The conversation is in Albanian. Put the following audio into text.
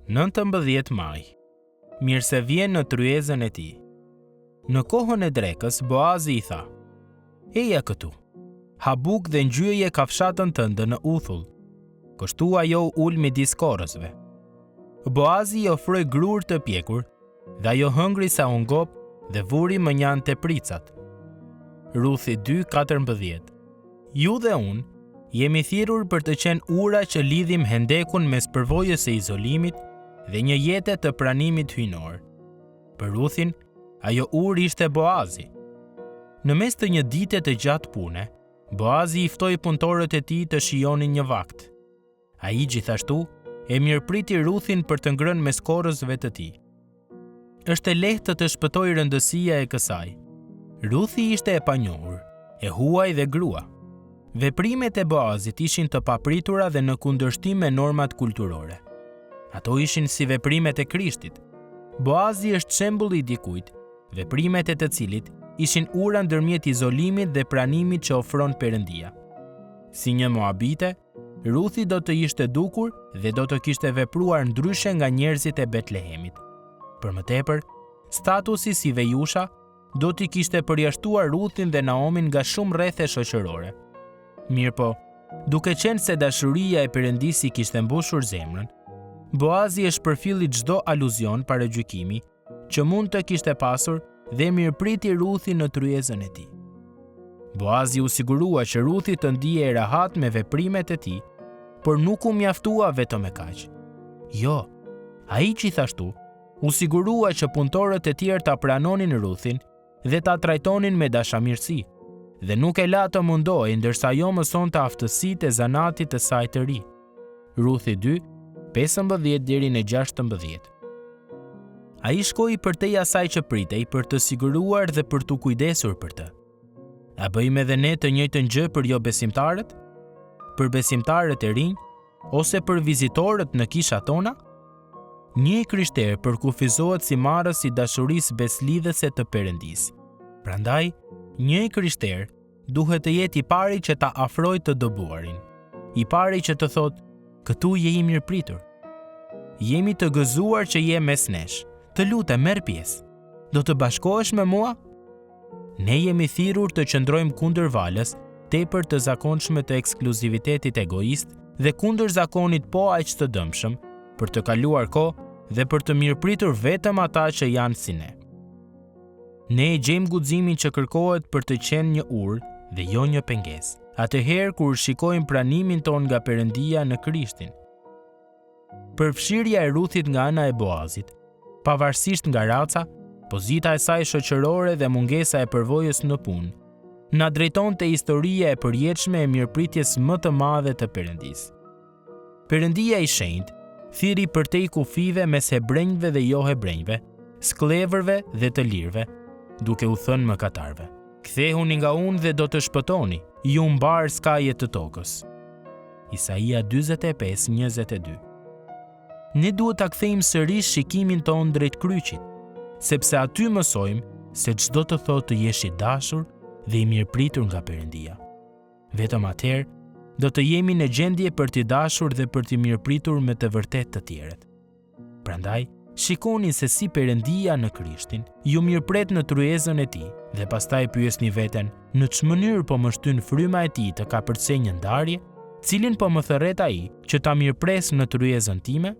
19 maj. Mirë se vjen në tryezën e tij. Në kohën e drekës, Boazi i tha: Eja këtu. Ha bukë dhe ngjyeje kafshatën tënde në uthull. Kështu ajo u ul midis korrësve. Boazi i ofroi grurë të pjekur dhe ajo hëngri sa u ngop dhe vuri mënjanë tepricat. Ruthi 2:14 Ju dhe unë jemi thirrur për të qenë ura që lidhim hendekun mes përvojës së izolimit dhe një jete të pranimit hyjnor. Për Ruthin, ajo urë ishte Boazi. Në mes të një dite të gjatë pune, Boazi i ftoi punëtorët e tij të shijonin një vakt. Ai gjithashtu e mirëpriti Ruthin për të ngrënë mes korrësve të tij. Është e lehtë të të shpëtojë rëndësia e kësaj. Ruthi ishte e panjohur, e huaj dhe grua. Veprimet e Boazit ishin të papritura dhe në kundërshtim me normat kulturore. Ato ishin si veprimet e Krishtit. Boazi është shembulli i dikujt, veprimet e të cilit ishin ura ndërmjet izolimit dhe pranimit që ofron Perëndia. Si një moabite, Ruthi do të ishte dukur dhe do të kishte vepruar ndryshe nga njerëzit e Betlehemit. Për më tepër, statusi si vejusha do t'i kishte përjashtuar Ruthin dhe Naomin nga shumë rrethe shoqërore. Mirëpo, duke qenë se dashuria e Perëndisë i kishte mbushur zemrën, Boazi e shpërfilli çdo aluzion paragjykimi që mund të kishte pasur dhe mirëpriti Ruthin në tryezën e tij. Boazi u sigurua që Ruthi të ndihej rehat me veprimet e tij, por nuk u mjaftua vetëm me kaq. Jo, ai gjithashtu u sigurua që punëtorët e tjerë ta pranonin Ruthin dhe ta trajtonin me dashamirësi, dhe nuk e la të mundohej ndërsa ajo mësonte aftësitë e zanatit të saj të ri. Ruthi 2, 15 deri në 16. Ai shkoi përtej asaj që pritej për të siguruar dhe për t'u kujdesur për të. A bëjmë edhe ne të njëjtën gjë për jobesimtarët? Për besimtarët e rinj ose për vizitorët në kishat tona? Një i krishterë përkufizohet si marrës i dashurisë besëlidhëse të Perëndisë. Prandaj, një i krishterë duhet të jetë i pari që ta afrojë të dëbuarin. I pari që të thotë, këtu je i mirëpritur. Jemi të gëzuar që je mes nesh. Të lutem, merr pjesë. Do të bashkohesh me mua? Ne jemi thirrur të qëndrojmë kundër valës tepër të zakonshme të ekskluzivitetit egoist dhe kundër zakonit po aq të dëmshëm për të kaluar kohë dhe për të mirëpritur vetëm ata që janë si ne. Ne e gjejmë guximin që kërkohet për të qenë një urë dhe jo një pengesë. Atëherë kur shikojmë pranimin tonë nga Perëndia në Krishtin. Përfshirja e Ruthit nga ana e Boazit, pavarësisht nga raca, pozita e saj shoqërore dhe mungesa e përvojës në punë, na drejton te historia e përjetshme e mirëpritjes më të madhe të Perëndisë. Perëndia i shenjtë thirri përtej kufijve mes hebrenjve dhe jo hebrenjve, skllevërve dhe të lirëve, duke u thënë mëkatarëve. Kthehuni nga unë dhe do të shpëtoni, ju mbarë skaje të tokës. Isaia 45, 22 Ne duhet ta kthejmë sërish shikimin tonë drejt kryqit, sepse aty mësojmë se ç'do të thotë të jesh i dashur dhe i mirëpritur nga Perëndia. Vetëm atëherë do të jemi në gjendje për t'i dashur dhe për t'i mirëpritur me të vërtetë të tjerët. Prandaj, shikoni se si Perëndia në Krishtin ju mirëpret në tryezën e tij dhe pastaj pyesni veten, në ç'mënyrë po më shtyn fryma e tij të kapërcej një ndarje? Cilin po më thërret ai që ta mirëpres në tryezën time?